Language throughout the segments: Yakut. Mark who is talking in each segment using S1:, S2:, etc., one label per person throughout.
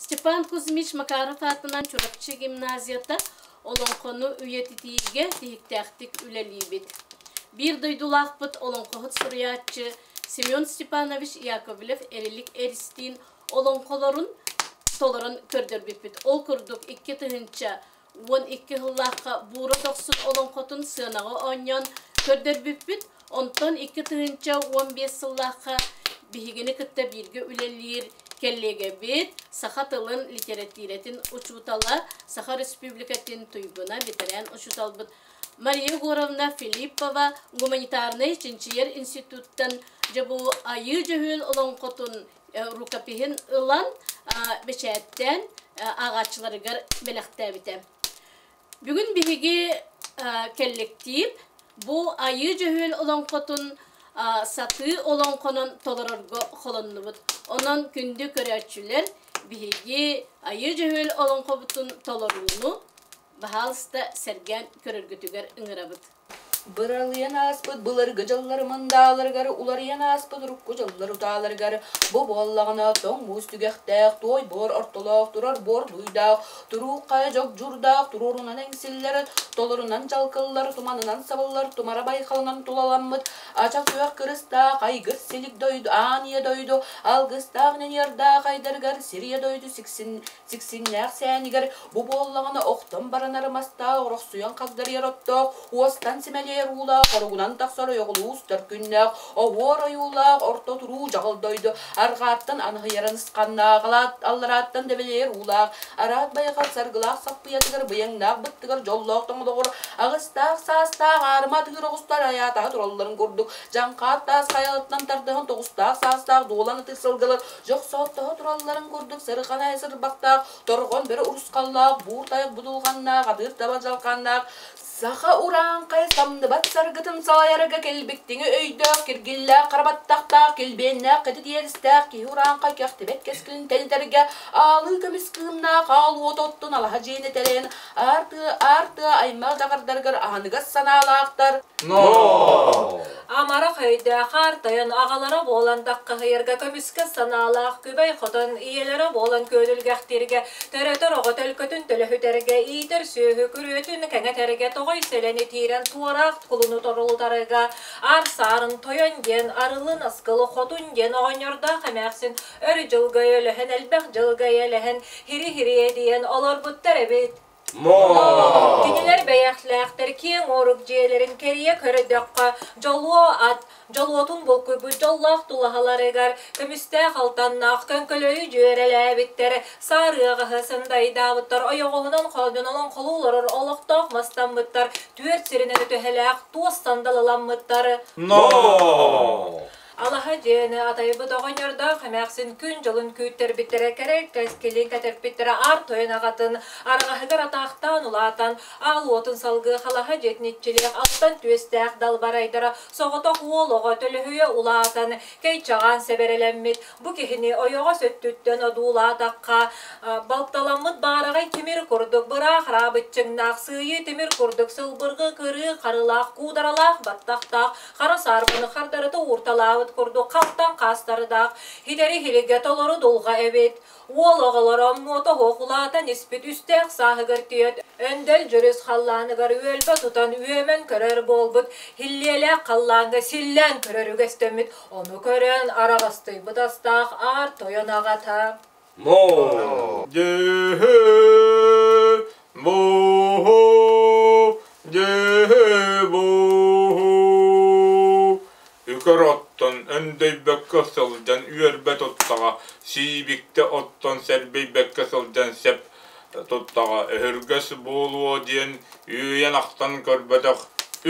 S1: Степан Кузьмич Макаров аатынан Чурапчы гимназията олоҥхону үйэтитиигэ тиһиктээхтик үлэлиибит. Биир дойдулаахпыт олоҥхоһут суруйааччы Семен Степанович Яковлев Эрилик Эристиин олоҥхолорун толорон көрдөрбүппүт. Ол курдук 2012 сыллаахха Буура Дохсун олоҥхотун сыанаҕа оонньоон көрдөрбүппүт. Онтон 2015 сыллаахха биһигини кытта бииргэ үлэлиир кэллиэгэбит, саха тылын, литэрэтиирэтин учуутала, Саха Республикатын туйгуна, бэтэрээн учууталбыт Мария Егоровна Филиппова гуманитарнай чинчийэр институттан дьэ бу Айыы Дьөһүөл олоҥхотун рукопиһын ылан бэчээттээн ааҕааччыларыгар бэлэхтээбитэ. Бүгүн биһиги кэллэктиип бу Айыы Дьөһүөл олоҥхотун сатыы олоҥхонон толорорго холоннубут. Онон күндү көрөөччүлэр, биһиги Айыы Дьөһүөл олоҥхобутун толорууну баһаалыста сэргээн көрөргүтүгэр ыҥырабыт.
S2: Быралыйан ааспыт былыргы дьыллар мындааларыгар, уларыйан ааспыт урукку дьыллар утааларыгар бу буоллаҕына тоҥ муус түгэхтээх, туой буор ортолоох, турар буор дуйдаах, туруук хайа дьогдьуурдаах, туруорунан эҥсиллэр, толорунан дьалкыллар, туманынан сабыллар, тумара байхалынан тулаламмыт, ача күөх кырыстаах, айгыр силик дойду, аан ийэ дойду, алгыстаах ньаньыардаах айдарыгар, сир ийэ дойду сиксин, сиксиннээх сээнигэр бу буоллаҕына охтон баранар мастаах, орохсуйан хагдарыйар оттоох, уостан симэлийэр уулаах, хоругунан тахсар ойоҕолуу устар күннээх, оһуор ойуулаах, орто туруу дьаҕыл дойду, арҕааттан аныһыйарын ысханнаах, алларааттан дэбэлийэр уулаах, араат байҕал саргылаах саппыйатыгар быйаҥнаах быттыгар дьоллоох тоҥолоҕор аҕыстаах саастаах аарыма атыыр оҕустар айаатаһа туралларын курдук, дьаҥхаат таас хайалыттан тардыһан тоҕустаах саастаах дуолан ытык сылгылар дьохсоттоһо туралларын курдук сырҕанай сырбахтаах, торҕон бөрө урусхаллаах, буур тайах будулҕаннаах, атыыр таба дьалхааннаах, саха урааҥхай самныбат саргытын салайарга кэлбиттиҥи өйдөөх, киргиллээх хара баттахтаах, килбиэннээх кэтит иэстээх киһи урааҥхай кэхтибэт кэскилин тэнитэргэ аалыы көмүс кыымнаах аал уот оттон алаһа дьиэни тэлэйэн аар тыа аар тыа аймах даҕардарыгар аһыныгас санаалаахтар.
S3: Но!
S4: Амарах өйдөөх аар тойон аҕалара буолан даххаһыйарга көмүскэ санаалаах күбэй хотон ийэлэрэ буолан күөлүлгэхтииргэ төрөтөр оҕо төлкөтүн төлөһүтэргэ иитэр сүөһү күрүөтүн кэҥэтэргэ тоҕой сэлэни тиирэн туораах кулуну торулутарга аар саарын тойон диэн арылын аскылы хотун диэн оҕонньордоох эмээхсин өр дьылга өлөһөн элбэх дьылга эйэлэһэн хири-хириэ диэн олорбуттар эбит. Кинилэр бэйэхлээхтэр киэҥ уорук дьиэлэрин кэрийэ көрдөххө, дьолуо ат, дьолуотун булкуйбут дьоллоох тулаһаларыгар көмүстээх алтаннаах көҥкөлөйү дьүөрэлээбиттэр, саарыаҕаһы сындайдаабыттар, ойоҕоһунан хоонньонон холуу олорор олохтоох мастаммыттар, түөрт сиринэн өтөһөлөөх туос сандалыламмыттар.
S3: Но!
S4: Алаһа дьиэни атайбыт оҕонньордоох эмээхсин күн дьолун күүттэрбиттэрэ, кэрэ кэскилин кэтэрпиттэрэ аар тойон аҕатын арҕаһыгар атаахтаан улаатан, аал уотун салгыы халаһа дьиэтин иччилээх алтан түөстээх далбарайдара соҕотох уол оҕо төлөһүйэ улаатан, кэй-чаҕаан сэбэрэлэммит, бу киһини ойоҕос өттүттэн одуулаатахха, балталаммыт баараҕай тимир курдук быраах араабыччыҥнаах, сыыйыы тимир курдук сылбыргы кырыы харылаах, куударалаах баттахтаах, хара саарбаны хардарыта уурталаабыт курдук халтаҥ хаастардаах, хитэри хиригэ толору дулҕа эбит. Уол оҕолоро муота оһох улаатан испит үстээх сааһыгар тиийэн өндөл дьөрүс халлааныгар үөлбэ тутан үөмэн көрөр буолбут, һиллиэлээх халлааҥҥа силлээн көрөр үгэстэммит, ону көрөн араҕастыйбыт астаах аар тойон аҕата.
S3: Мо! Дьүһү! Буһу! Дьүһү буһу! Үкэр оттон өндөйбөккө сылдьан үөрбэ туттаҕа, сиибиктэ оттон сэрбэйбэккэ сылдьан сэп туттаҕа, өһүргэс буолуо диэн үүйэн-ахтан көрбөтөх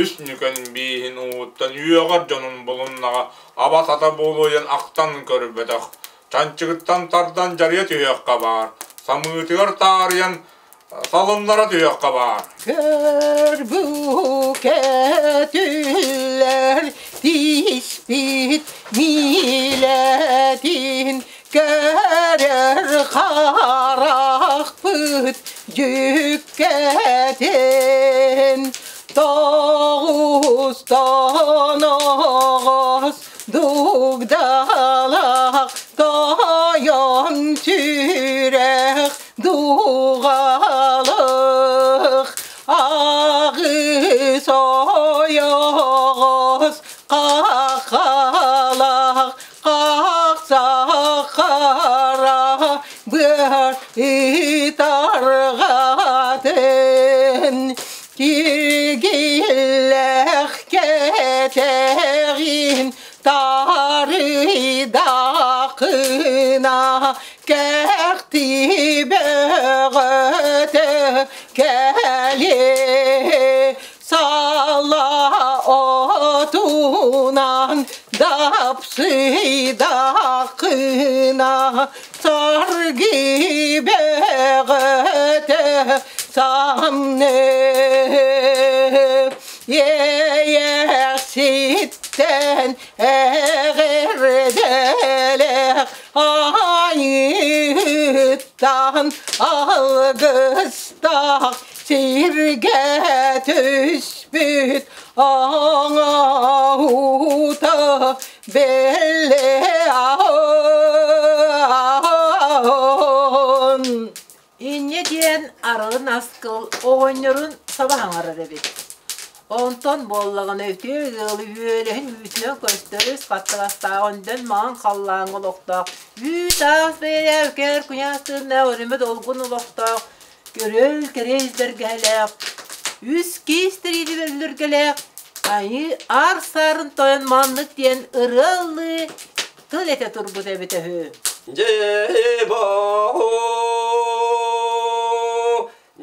S3: үс нүкэн бииһин ууттан үөҕэр дьонун булуннаҕа, аба-сата буолуо диэн ахтан көрбөтөх Чанчыгыттан тардан дьарыйа түһүөххэ баар, самыытыгар таарыйан салыннара түһүөххэ баар.
S5: Көрбүкэтүлэр тииспит миилэтин көрөр харахпыт дьүккэтин тоҕустан оҕос Дугдалах тойон сүрэҕин. Хахсахара быар ытарҕатын Киргиэлэх кэтэҕин тарыйдахына Кэхти бөҕөтө кэлиэ Сала отунан дапсыйдахына Саргы бөҕөтө самны Иэйэхситтэн эҕэрдэлэх айыыттан алгыстаах сиргэ түспүт оҥоһуута бэлэҕин.
S6: Инньэ диэн арылын аскыл оҕонньорун саба хаҥарар эбит. Онтон буоллаҕына үтүө ыалы үөлэһин үүтүнэн көстөр үс хаттыгастаах өндөн маҥан халлааҥҥа олохтоох үүт-аас бэйэлээх үкээр куйаас тыыннаах өрүмэ долгун олохтоох көрөл кэриэс бэргэһэлээх үс киис тэриини бөллүргэлээх айыы аар саарын тойон маннык диэн ырыа ыллыы тыл этэ турбут эбитэ үһү.
S7: Дьэ-боо,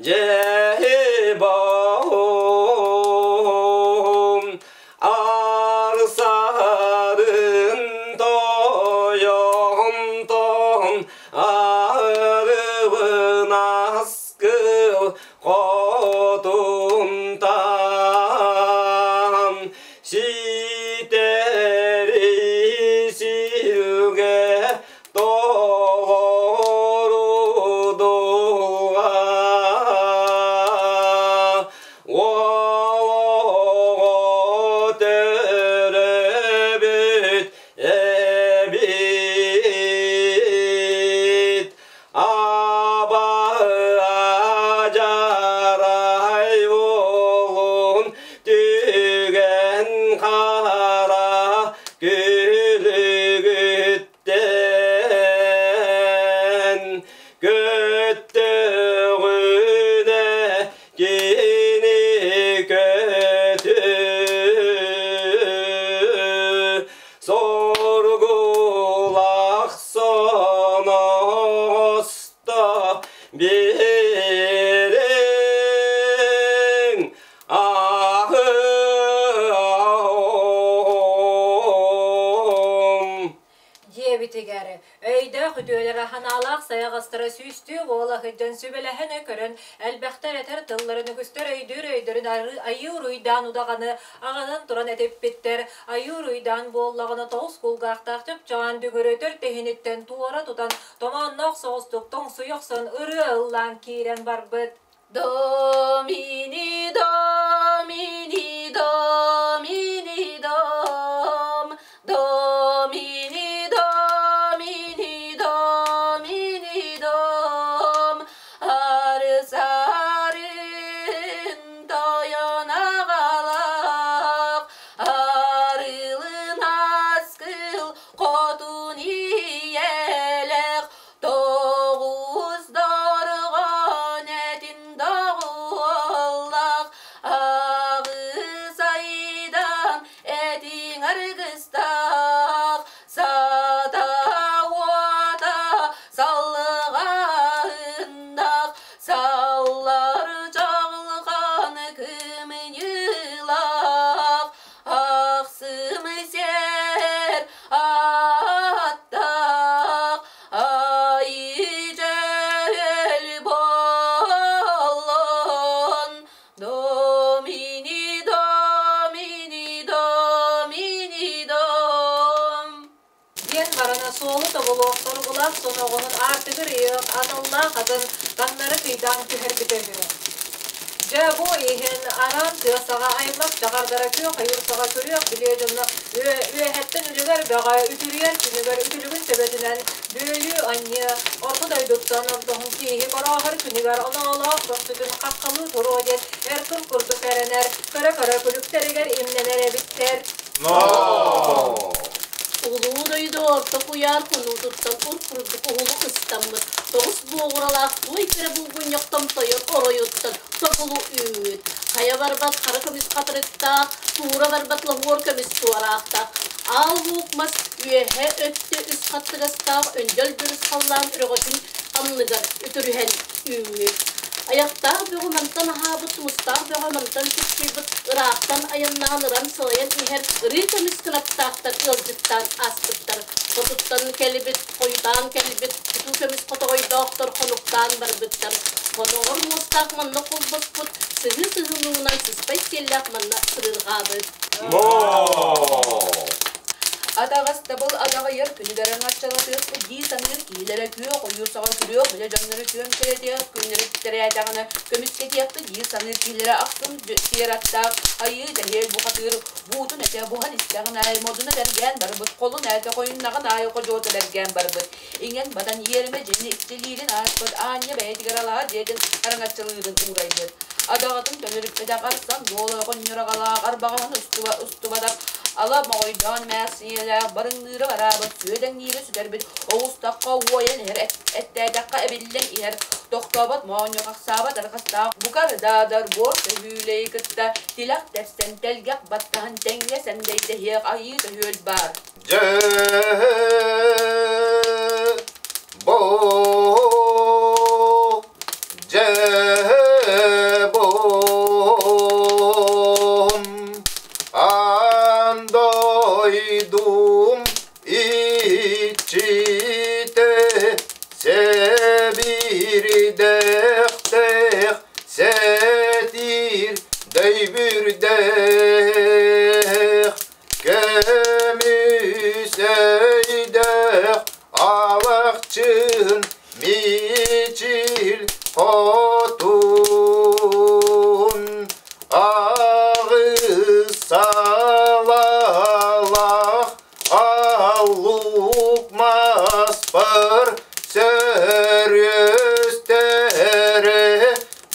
S7: дьэ-боо, арсарын тойонтон арыбынас кыл хотунтан ситэри силгэ толорудуга олоҕо төрөбүт эбит Абаһы-адьарай уолун түгэн хара күлүгүттэн көттөҕүнэ кини көтү Соргулах соноста биэриҥ аһым.
S4: Диэбитигэр өйдөөх үтүөлэрэ ханаалаах сайаҕастара сүүстүү буола сылдьан сүбэлэһэн көрөн элбэхтэр этэр тылларын үгүстэр өйдүүр өйдөрүн айыы уруйдаан удаҕаны аҕанан туран этиппиттэр айыы уруйдаан буоллаҕына тоҕус кулгаахтаах чыпчаан дүҥүрү төрт иһиниттэн туора тутан томоонноох соҕустук тоҥсуйа охсон ырыа ыллаан киирэн барбыт
S1: Домини, домини, домини, дом, домини, домини, домини, дом, арысарын тойон аҕалаах, арылын аскыл хотун ийэлээх, тоҕус дорҕоон этин доҕуоллаах, аҕыс айдан этиҥ аргыстаах, сата уота саллыҕаһыннах, саллар чаҕылхан кымньыылаах, ахсым сэр аттаах, айы дьөл буоллун, Домини, домини, домини, дом.
S4: Диэн барана суолу тобулуох торгулаах соноҕоһун аартыгар ыйыах аналлаах атын таҥнары кыйдаан түһэрбитэ үһү. Дьэ бу иһин араан тыа саҕа аймах чаҕардара күөх ойуур саҕа күрүөх билиэ дьонно үөһэттэн үлүгэр бөҕө үтүрүйэр күнүгэр үтүлүгүн төбөтүнэн бүөлүү анньыа орто дойдуттан ордоһун кииһи борооһор күнүгэр оноолоох көхсүтүн хаххалыы туруо диэн эркин курдук эрэнэр көрө-көрө күлүктэригэр имнэнэр эбиттэр.
S3: No!
S1: Улуу Сирин-дойду орто куйаар хонуутуттан ур курдук уһулу ыстаммыт, тоҕус буоҕуралаах туой кэрэ булгунньах томтойор оройуттан тобулу үүммүт. Хайа барбат хара көмүс хатырыктаах, туура барбат лоһуор көмүс туораахтаах, аал луук мас үөһэ өттө үс хаттыгастаах өндөл дьүрүс халлаан өрөҕөтүн анныгар үтүрүһэн үүммүт. Айахтаах бөҕө мантан аһаабыт, тумустаах бөҕө мантан чыпчыйбыт, ыраахтан айаннаан ыран сылайан иһэр ырыы көмүс кынаттаахтар ыалдьыттаан ааспыттар. Хотуттан кэлбит, хойутаан кэлбит кутуу көмүс хотоҕойдоохтор хонуктаан барбыттар. Хоноҕор муостаах манна холбоспут, сыһыы-сыһыы муҥунан сыспай сиэллээх манна сырыырҕаабыт.
S2: Атаҕастабыл адаҕыйар күнүгэр аҥаччалатыахпыт дии саныыр киһилэрэ күөх ойуур саҕа күрүөх үлэ дьоннору күөм кэрэтиэх күннэри тэрээтэҕинэ көмүскэтиэхпит дии саныыр киһилэрэ ахсым сиэр аттаах айыы дэһиэл бухатыыр буутун этэ буһан истэҕин аайы модуна бэргээн барбыт холун ээтэ хойуннаҕын аайы ходьуота бэргээн барбыт иҥэн батан иэримэ дьиэни иччилиирин ааспыт аанньа бэйэтигэр алаһа дьиэтин араҥаччылыырын уурайбыт адаҕатын төнүрүппэтэх арсан дуола оҕонньор аҕалаах арбаҕаһын устуба устубатах ала моҕойдоон мээхсийэлээх барыҥныыра бараабыт сүөдэҥниирэ сүтэрбит оҕустахха уойан иһэр эттээтэххэ эбиллэн иһэр тохтообот моонньу хахсаабат арҕастаах букар даадар буор төһүүлэйи кытта тилэх тэпсэн тэлгэх баттаһан тэҥҥэ сэндэйдэһиэх айыы төһүөл баар
S8: Дьэ, бу, дьэ, бум, аан дойдум иччитэ сэбирдэхтээх сэтиир дөйбүрдээх көмүс өйдөөх алахчын мичил хотун аҕыс салалаах аллук маспар сөрүөстэрэ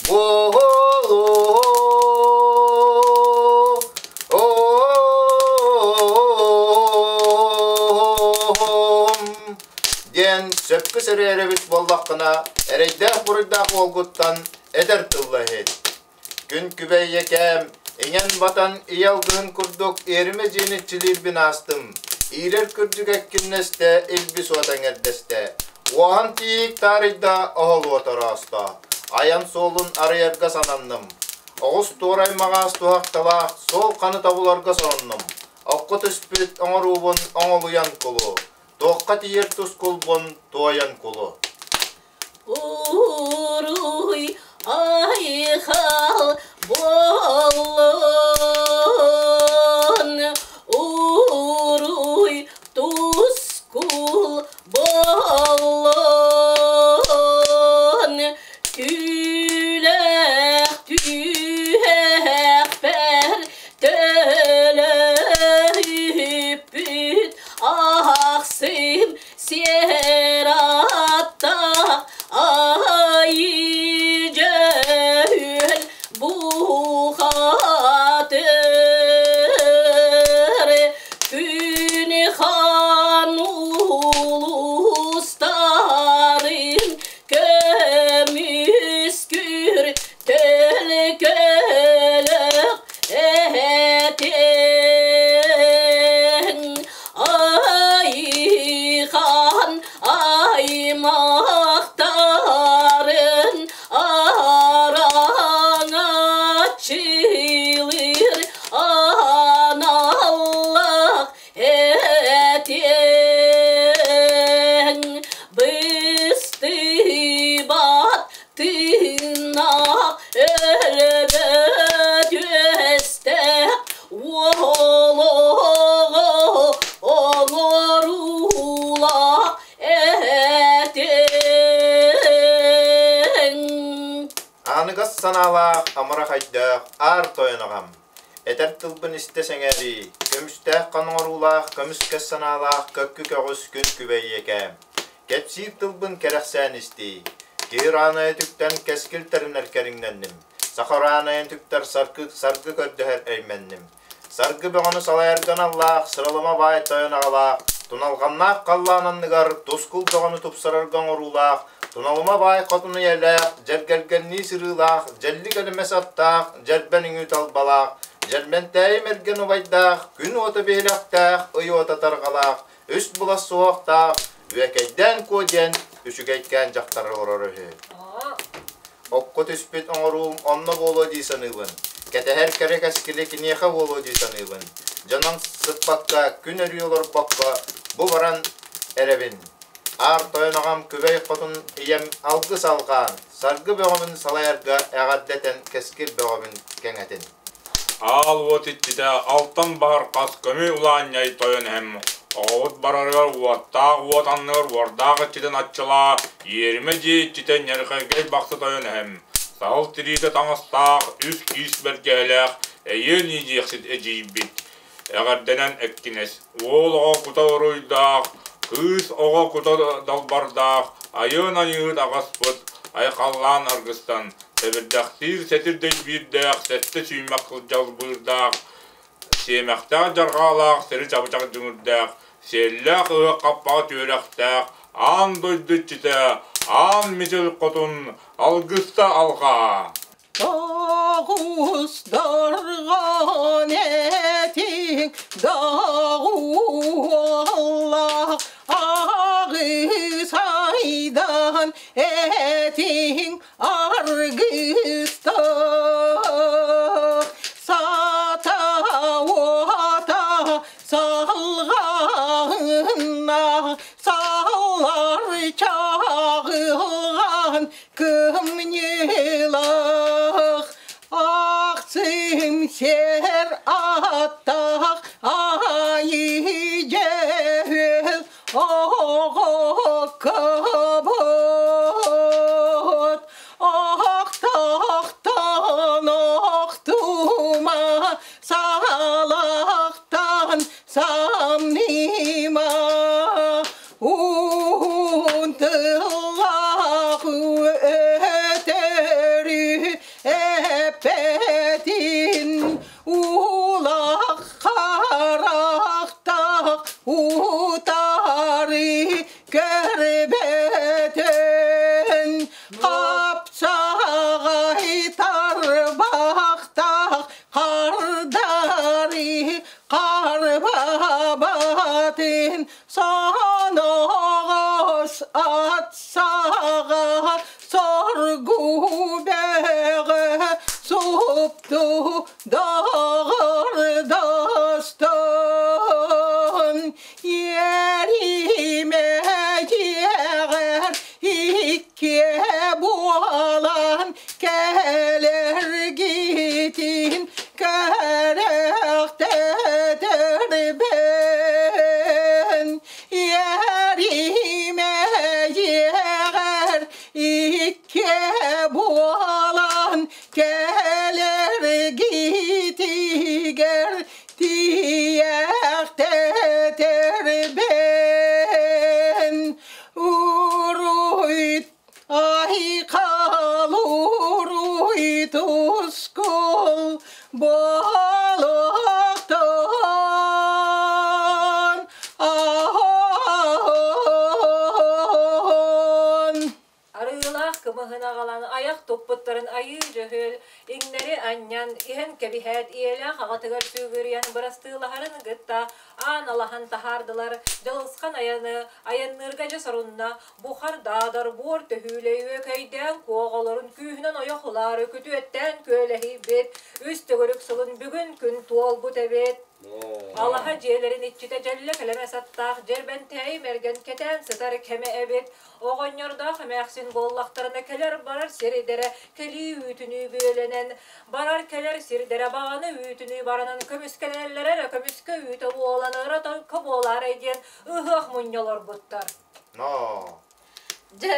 S8: буолуо диэн сөпкө сэрээрэбит буоллаххына, эрэйдээх-буруйдаах уолгуттан этэр тылла иһит. Күн күбэй ийэкээм, иҥэн-батан ийэ алгыһын курдук иэримэ дьиэни иччилиирбин аастым. Иирэр күрдьүк эккиннэстэ, илбис уота эҥэрдэстэ. Уоһан тиийик таарыйда, оһол уота ороосто. Айан суолун арыйарга сананным. Оҕус туорай маҕаас туһахталаах суол ханы тобуларга соруннум. Окко түспүт оҥоруубун оҥолуйан кулу. Туохха тиийэр тускулбун туойан кулу.
S1: Уруй айхал буоллун, уруй тускул буоллун, түүлэх түһэхпэр төлөһүппүт ахсым сиэр аттаах айыы дьөһүөл бухатыр күн хаан улуустарын көмүскүр төлкөлөх этин айхан аймақтарын араҥаччылыыр аналлаах этиэҥ быстыбат тыыннаах өлбөт үөстээх уолоҕо оҥоруулаах этиҥ.
S8: Аныгас санаалаах, амарах өйдөөх аар тойон аҕам, этэр тылбын истэ сэҥээрии, көмүстээх хоноҥоруулаах, көмүскэс санаалаах көккү көҕүс күн күбэй ийэкээм. Кэпсиир тылбын кэрэхсээн истиий. Киһи ыраанайа түктэн кэскил тэринэр кэриҥнэнним. Саха ыраанайын түктэр саргы, саргы көрдөһөр эймэнним. Саргы бөҕөнү салайарга аналлаах, сыралыма баай тойон аҕалаах, Туналҕаннаах халлаан анныгар тускул бөҕөнү тупсарарга оҥоруулаах, туналыма баай хотун ийэлээх, дьэргэлгэннии сырыылаах, дьэллик элэмэс аттаах, дьэрбэн үҥүү талбалаах, дьэрмэнтээйи мэргэн убайдаах, күн уота биһилэхтээх, ый уота тарҕалаах, үс булас суһуохтаах, Үөкэйдээн Куо диэн үчүгэйкээн дьахтар олорор үһү. Окко түспүт оҥоруум онно буолуо дии саныыбын. Кэтэһэр кэрэ кэскили киниэхэ буолуо дии саныыбын. Дьонон сыппакка, күн өрүү олорбокко бу баран эрэбин. Аар тойон аҕам Күбэй хотун ийэм алгыс алҕаан, саргы бөҕөбүн салайарга эҕэрдэтэн кэскил бөҕөбүн кэҥэтин.
S3: Аал уот иччитэ алтан баһар хас көмү улаанньай тойон эһэм оҕобут барарыгар уоттаах уот анныгар уордаах иччитин аччылаа, иэримэ дьиэ иччитэ ньэрхэргэй бахсы тойон эһэм, саһыл тириитэ таҥастаах, үс киис бэргэһэлээх эйиэн иидиэхсит эдьиийбит, эҕэрдэнэн эккинэс, уол оҕо кута уруйдаах, кыыс оҕо кута далбардаах, айыан айыыһыт аҕаспыт, айхаллаан аргыстан, Сэбирдэхтиир сэтир дэйбиирдээх, сэттэ сүүмэх кылдьалбыырдаах, сиэмэхтээх дьарҕаалаах, сири чабычах дүҥүрдээх, сиэллээх ыһыах хаппаҕа түөрэхтээх, аан дойду иччитэ, аан мичил хотун, алгыста алҕаа!
S5: Тоҕус дорҕоон этиҥ доҕуһуоллаах аҕыс айдан этиҥ аргыстаах сата-уота салҕаһынна саллар чаҕылҕан кымньыылаах ахсым сэр аттаах айыы дьөһүөл оҕо кыбыт охтохтон охтума салахтан самнима уһун тыллаах өтөрү эппэтин улах харахтах утары көрбөтөн хапсаҕай тарбахтах хардары харбабатын соноҕос ат саҕа соргу бөҕө супту доҕордостон иэримэ дьиэҕэр иккиэ буолан кэлэргитин кэрэхтэтэрбин иэримэ дьиэҕэр иккиэ буолан кэлэргитигэр тиийэхтэтэрбин уруй айхал уруй тускул буолуохтун аһон
S4: Арыылаах кымыһын аҕалан айах туппуттарын айыы дьөһүөл, иҥнэри анньан, иһэн кэбиһээт ийэлээх аҕатыгар сүгүрүйэн бырастыылаһарын кытта аан алаһан таһаардылар, дьалысхан айаны айанныырга дьэ сорунна, бухар даадар буор төһүүлэ үөкэйдээн куоҕаларын күүһүнэн ойох ылаары күтүөттээн күөлэһийбит, үс төгүрүк сылын бүгүн күн туолбут эбит. Алаһа дьиэлэрин иччитэ дьэллэ кэлэмэс аттаах Дьэрбэнтээйи Мэргэн кэтээн сытар кэмэ эбит. Оҕонньордоох эмээхсин буоллахтарына кэлэр-барар сирдэрэ кэлии үүтүнүү бүөлэнэн, барар-кэлэр сирдэрэ баҕаны үүтүнүү баранан көмүскэнэллэрэ эрэ көмүскэ үүтэ буолан ыра-тойко буолаарай диэн ыһыах мунньа олорбуттар.
S8: Но.
S1: Дьэ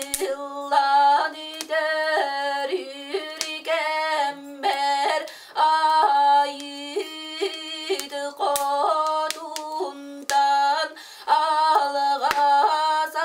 S1: Айыллан үтөрүр кэммэр айыыт хотунтан алҕас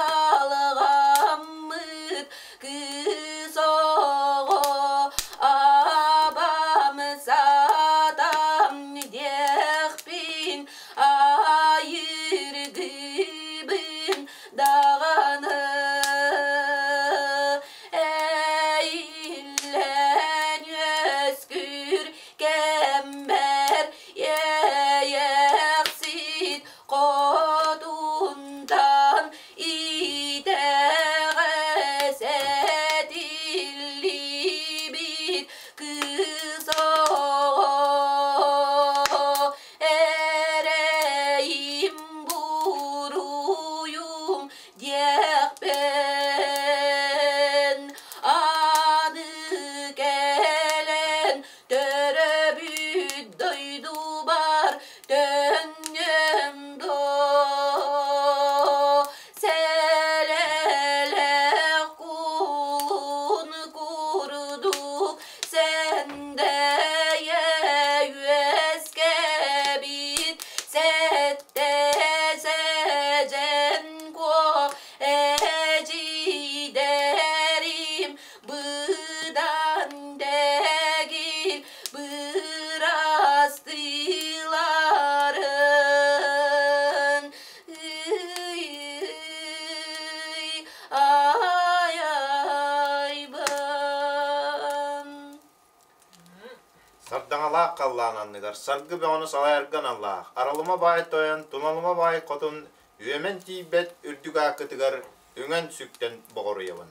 S8: Араҥалаах халлаан анныгар саргы бөҕөнү салайарга аналлаах Аралыма баай тойон, Туналыма баай хотун үөмэн тиийбэт үрдүк ааккытыгар үҥэн-сүктэн боҕоруйабын.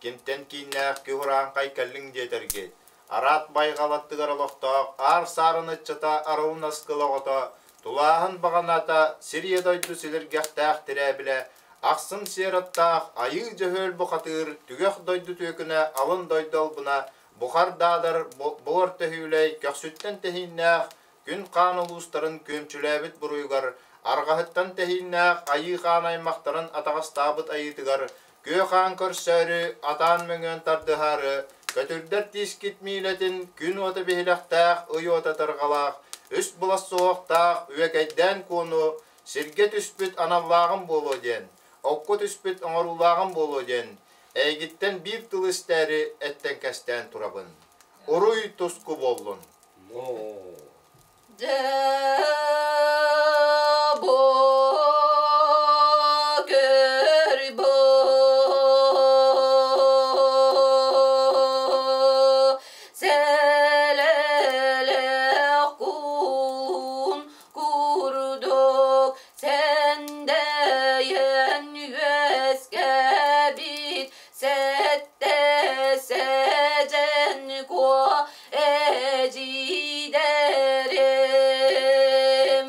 S8: Кимтэн кииннээх киһи-урааҥхай кэллиҥ диэтэргит, араат байҕал аттыгар олохтоох аар саарын ыччата арылын аскыла оҕото, тулааһын баҕаната, сир-ийэ дойду силиргэхтээх тирээбилэ, ахсым сиэр аттаах айыы дьөһүөл бухатыыр, түгэх дойду түөкүнэ, алын дойду албына, бухар даадар буор төһүүлэй, көхсүттэн тэһииннээх, күн хаан улуустарын күөмчүлээбит буруйугар, арҕаһыттан тэһииннээх айыы хаан аймахтарын атаҕастаабыт айыытыгар күөх хаан көрсөөрү, атаан мөҥүөн тардыһаары, көтүрдэр тиискит миилэтин күн уота биһилэхтээх, ый уота тарҕалаах, үс былас суһуохтаах үөкэйдээн куону сиргэ түспүт аналлааҕым буолуо диэн, окко түспүт оҥоруулааҕым буолуо диэн, эйигиттэн биир тылы истээри эттэн кэстээн турабын. Уруй туску буоллун!
S2: Дьэ бу көр бу сэлэлэх куун курдук сэндэйэн үөскэбит сэттэ сэдьэн куо Эдьиийдэрим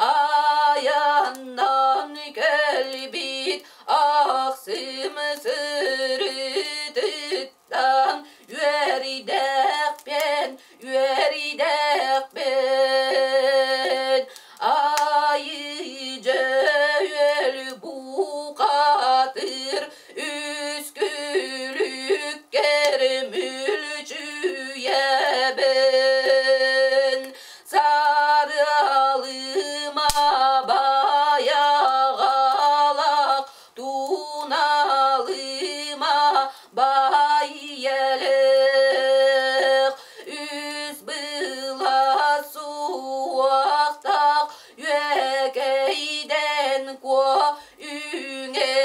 S2: айаннан кэлбит ахсым сырытыттан үөрдэхпин, үөрдэхпин. Айыы дьөөл бухатыр Үскүлүккэр мүлчүйэбин, сарыалыма байаҕалах, туналыма бай ийэлэх, үс былас суохтаах үөкэйдэн куо Үҥэ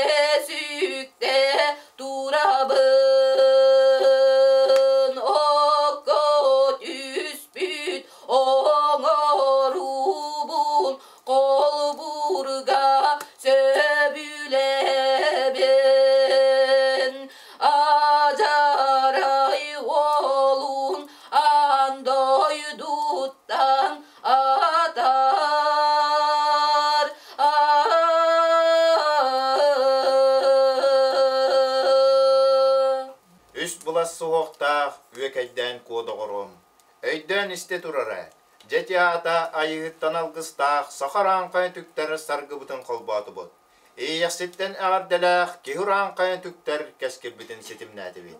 S2: сүктэ турабын, окко түспүт оҥоруубун холбуурга сөбүлэбин. Адьарай уолун аан дойдуттан атар.
S8: Үс былас суһуохтаах үөкэйдээн куо доҕорум, өйдөөн истэ турара, дьэ теата айыһыттан алгыстаах саха урааҥхайын түктэр саргыбытын холбоотубут. Иэйэхситтэн эҕэрдэлээх киһи урааҥхайын түктэр кэскилбитин ситимнээтибит.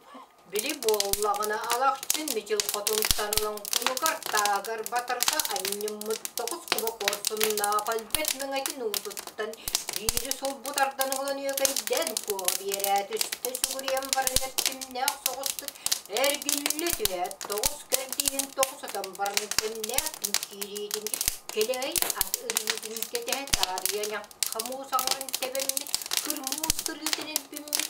S9: Били буоллаҕына Алахчын Мичил хотунтан лоҥкунугар таагар батарга анньыммыт тоҕус куба куорсуннаах өлбөт мэҥэтин уутуттан биири сулбу тардан ылан үөкэйдээн куоҕа биэрээт үстэ сүгүрүйэн баран эрчимнээх соҕустук эргиллэ түһээт тоҕус кэрдииһин тоҕус отон баран кэмнээх күн киириитин кэлэҕэй ат ырыытын кэтэһэ таарыйа ньахха муус аҥарын тэбэммит кыр муус кырыытын илбиммит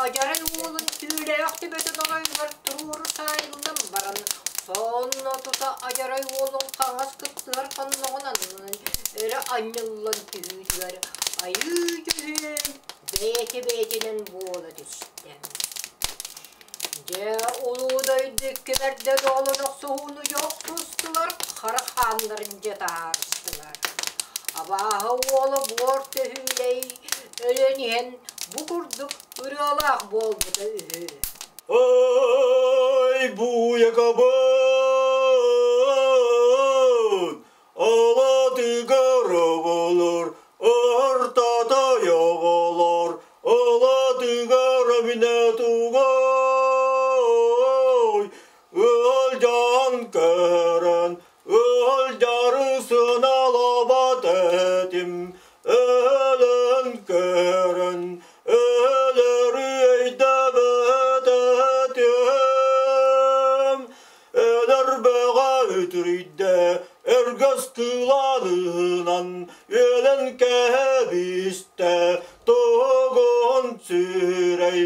S9: Адьарай уолун түүлээх төбөтүн оройугар туруору саайыллан баран, сонно тута адьарай уолун хаҥас кыттыгар хонноҕун аннынан өрө анньыллан түһүүтүгэр айыы дьүһүн бэйэтэ-бэйэтинэн буола түстэ. Дьэ, улуу дойду икки бэрдэ дуолун охсуһууну дьэ охсустулар, хара хааннарын дьэ таһаарыстылар. Абааһы уола буор төһүүлэй өлөн иһэн бу курдук ырыалаах буолбута үһү.
S7: Ай буйакабын, алатыгар оҕолор, ортатай оҕолор, алатыгар минэ тугай, ыалдьан көрөн, ыалдьары сыналабат этим, өлөн көрөн, өлөрү өйдөбөт этим, өлөр бөҕө үтүрүйдэ, өргөс кылаанынан үөлэн кэбистэ, тугун сүрэй.